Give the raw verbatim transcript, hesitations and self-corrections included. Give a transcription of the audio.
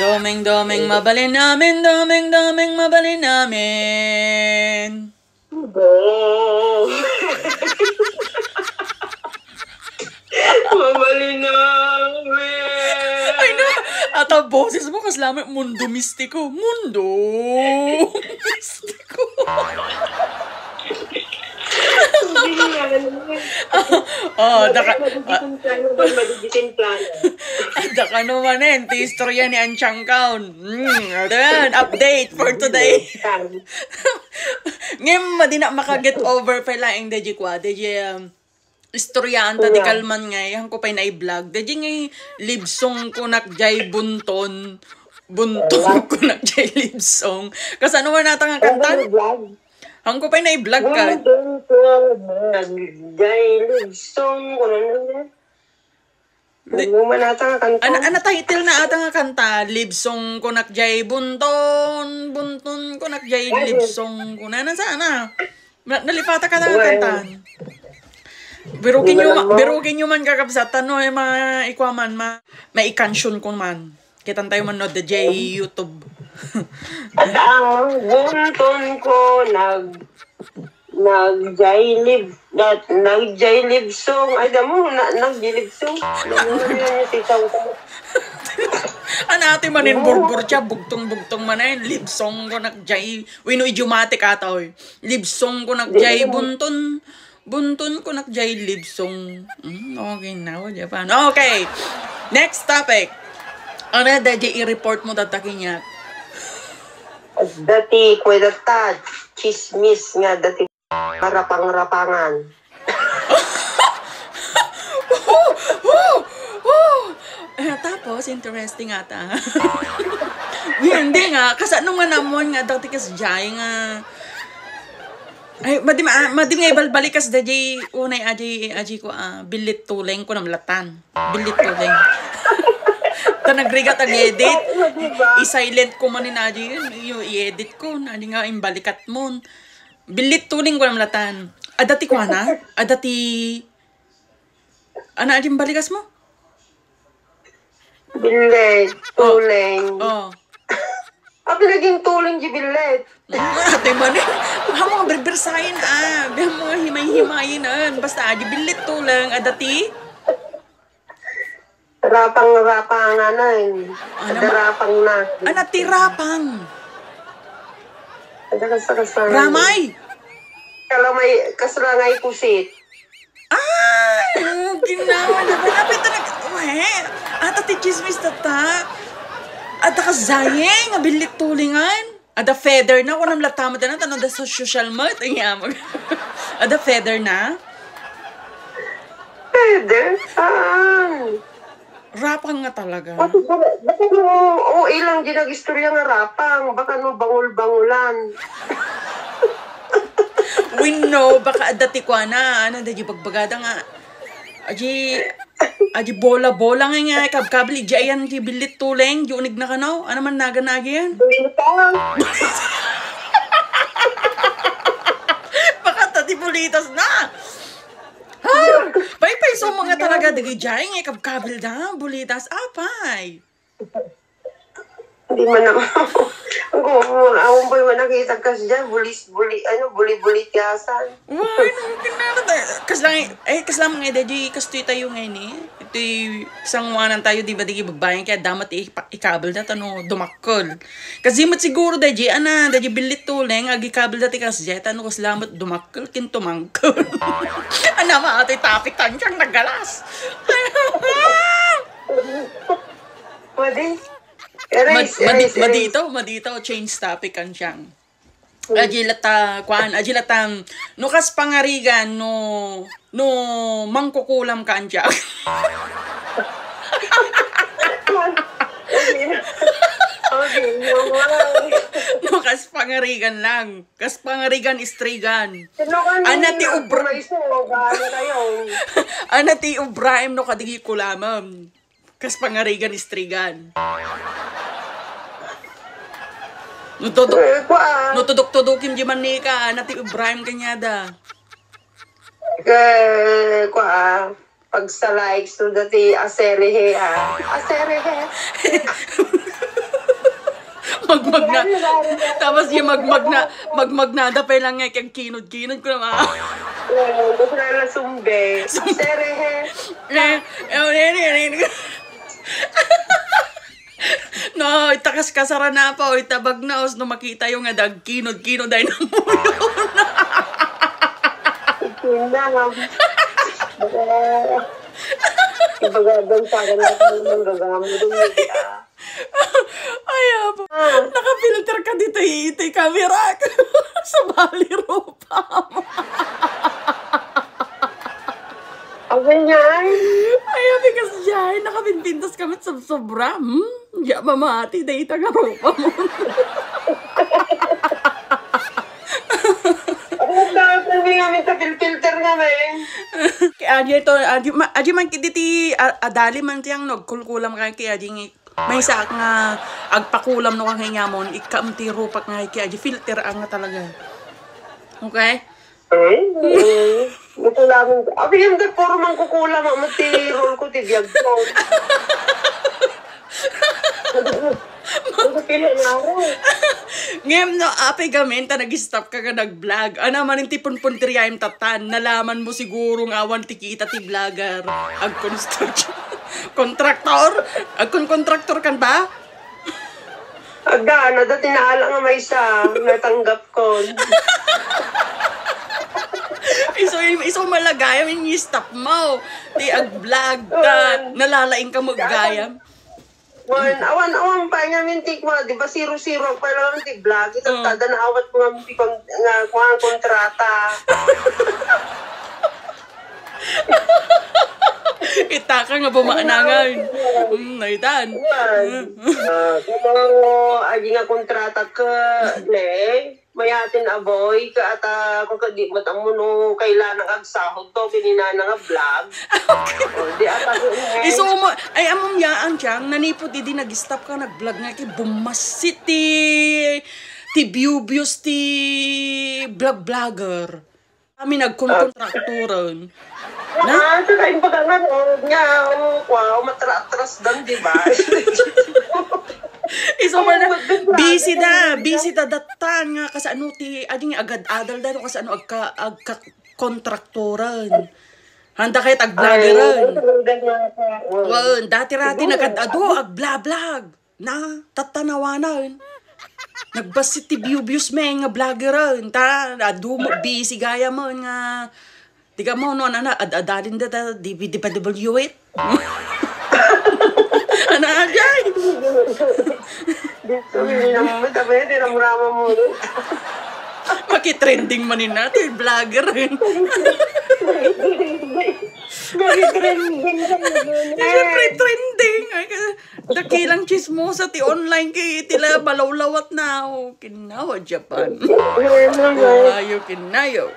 Doming, doming, mabalin amin. Doming, doming, mabalin amin. Bo. Mabalin amin. Ay, na, ata boses mo, kasla met mundo mistiko. Mundo mistiko. Hindi nga, ano nga. Oh, daka, Madiditin plano, madiditin plano. Daka no manen, ti istorya ni Anchang Kaon. Mm, ayan, update for today. Ngem, madi na maka-get over pa laeng, D J kwa, D J, um, istoryaanta ti kalman ngay, hanko pay na i-vlog. D J ngay, libsong ko nak jay bunton, bunton ko nak jay libsong. Kasano man ata nga kanta? Hanko pay na i-vlog ka. Bunton ko nak jay libsong ko nak. Di, ano man ata nga kanta? Ana, ana title na ata nga kanta, libsong ko nak jay bunton, bunton ko nak jay libsong ko na. Nasaan na? Na, nalipata ka na nga kanta. Birukin nyo, birukin nyo man kakabsat, ano, eh, ma, ikwa man, ma, maikansyong ko man. Kitan tayo man no, D J YouTube. At ang bunton ko nag-, nag-jaylib-, nag-, nag-jaylibsong. Ay, damo, na-, nag-jaylibsong. Ano yun, yung sitaw ko? Anati man yung burburcha, bugtong-bugtong man ay, libsong ko nag-jay-, wino idiomatic ata, oy. Libsong ko nag-jay-, bunton. Bunton ko nak jay libsong. Mm, okay na, wala pa. Okay. Next topic. Ano, D J, i-report mo tatta kaniak? Dati, kwenta ta, chismis nga dati, rapang-rapangan. Oh, oh, oh. Eh, tapos, interesting ata. Hindi nga, kasano nga namon nga dati kas jay nga Ay, madi, ma-, madi nga ibalbalikas daydi, unay, adi, adi ko, ah, billit tuleng ko namlatan. Billit tuleng. Ta nagrigat ag-edit. Ay, di ba? I-silent ko man ni adi yun. Yung i-edit ko, na di nga imbalikat mo. Billit tuleng ko namlatan. Adati ko, ana? Adati, ana, adi imbalikas mo? Billit, oh, tuleng. Oh. Apay naging tuleng di billit? Ate man eh. Baka mga berbersayan, ah. Baka mga himay-himayin, ah. Basta, ah, di billit tuleng, adati. Rapang-rapang, ano eh. Ano ma-, rapang na. Ano ti rapang? Ada ka sa kasama. Ramay! Kalamay, kasulangay pusit. Ay! Oh, ginawa na ba? Napay talaga. Uwe! Ata ti chismis tata. Ata ka zayeng, abilit tulingan. Ada feather na, kunam latama na, tanong da sa social media, ang yamag. Ada feather na? Feather? Saan? Rapang nga talaga. Kasi baka, baka no, oo, ilang di nag-istorya nga rapang. Baka no, bangul-bangulan. Wenno, baka adda ti kuana, ano, da di bagbagada nga. Aji, aji bola-bola nga nga, kabkabil, di ayan ti billit tuleng, di unig na kano. Ano man nagan na agiyan? Bulitas. Baka ta ti bulitas na. Ha? Paypay, so mga talaga, digi jay nga ikabkabil da, bulitas, apay. Hindi man ako. Ang ko, awon ba yung nakita kasi dyan, bulis, buli, ano, buli-buli tiyasan. Why? Ano, kinala tayo? Kas lang, eh, kas lang nga, di, kas tayo ngayon eh. Ito'y sanguanan tayo, di ba, di bagbayan, kaya damat i-, ikabel na, tano, dumakkel. Kasi mat siguro, di, ana, di, billit tuleng, agi kabel dati kasi, ano, kas lamat dumakkel. Kel ken tumangkol. Ana, ma, atoy topic tayo siyang nagalas. Madi. Erase, mad-, madi-, erase, madito, erase. Madito, change topic ang siyang. Hmm. Aji lata, kuan, aji latang, no kas pangarigan, no, no mangkukulam ka ang siyang. Okay na. Okay, no, wala. No kas pangarigan lang. Kas pangarigan, istrigan. Sino ka ni Ana ti Nina? Ubra-, May suga, ano kayo? Ana ti Ibrahim no kadigi kulamam. Kas pangarigan, istrigan. No tudok-, Eh, kuan. No tudok-tudokim di manika, ana ti Ibrahim kanyada. Eh, kuan. Pagsa-likes to dati aserehe, ah. Aserehe. Magmagna. Tapos yung magmagna, magmagnada pa lang nga, kag kinod-kinod ko naman. Gusto na lang sumbe. Sumbe. Sere, he. Eh, eh, eh, eh, eh. No, ita kas kasarana pa, o ita bagnaos, no makita yung nga dagkinod-kinod ay namuyon. Sina, nga. Ibaga, ibaga, sa akin, ang gagamit ng media. Ay, apo. Nakafilter ka dito, iti camera. Sa bali, rupa. Ang ganyan. Ay, ate, kasi dyan, nakapinpintas kami sa sobra. Hmm? Ya, mamati, dahil ita nga rupa mo. Ang ganda, ang ganda namin sa filter namin. Kaya, adi ito, adi, ma, adi man, kiti, ti, a, adali man tiyang nagkulkulam kaya, kaya, adi, Maysa nga agpakulam no kangayamon, ikkaem ti rupak nga iti adi filter a nga talaga. Okay? Ay, mm. Ito lang. Abi, yung puro mangkukulam, amo ti role ko, ti biag ko. Ano pila nga ako? Ngem no, apay gamin, ta nag-stop ka nga nag-vlog. Ana man ti punpun ti riayem tatan. Nalaman mo siguro nga awan ti kita ti vlogger. Agkonstruction. Kontraktor? Agkon kontraktor kan ba? Agda, ano, dati naala nga maysa, natanggap ko. Iso, iso malagayam, ini-stop mo. Ti ag-vlog ta, nalalaing ka mo gayam. Wan, awan, awan pa niya mintik mo, di ba, zero-zero pa lang ti vlog. Ito, tada naawat ko nga, nga, nga, kontrata. Itaka nga bumanangan. Mm, naitan. Yan. Ah, kung mga agi nga kontrata ka, ne, mayatin aboy ka ata ko ka di mo tamo no kailangan agsahod to, kinina na nga vlog. O, di ata ko, eh. Iso mo, ay, amom yaan, tiyang, nanipod idi nag-stop ka, nag-vlog nga, ki bumasit ti, ti view-views ti vlog-vlogger. Kami nagkonkontrakturan. Na? Ah, sa kain pa ka nga, no? Nga, oh, wow, matratras dan, di ba? Iso man na, busy da, busy da datan nga, kasano ti, adi nga agad-adal da, no, kasano agka, agka kontrakturan. Handa kayo tag-vloggeran. Ay, talaga nga po. Well, dati-rati nagad-ado, ag-vlog-vlog. Na, tatanawanan. Nagbassit ti view-views men nga vloggeran. Ta, adu mo, busy gayam nga. Di ka mo, no, ana, ad-, adalin da, da, D V D pa W it. Ana, ajay. Dito, hindi naman, tabi, tinamrama mo, no? Makitrending man yun natin, vloggeran. Makitrending. Siyempre, trending. Ay, ka-, dakilang chismosa ti online kay iti la balawlawat na. Oh, kinawa, Japan. Ayo, kinayo.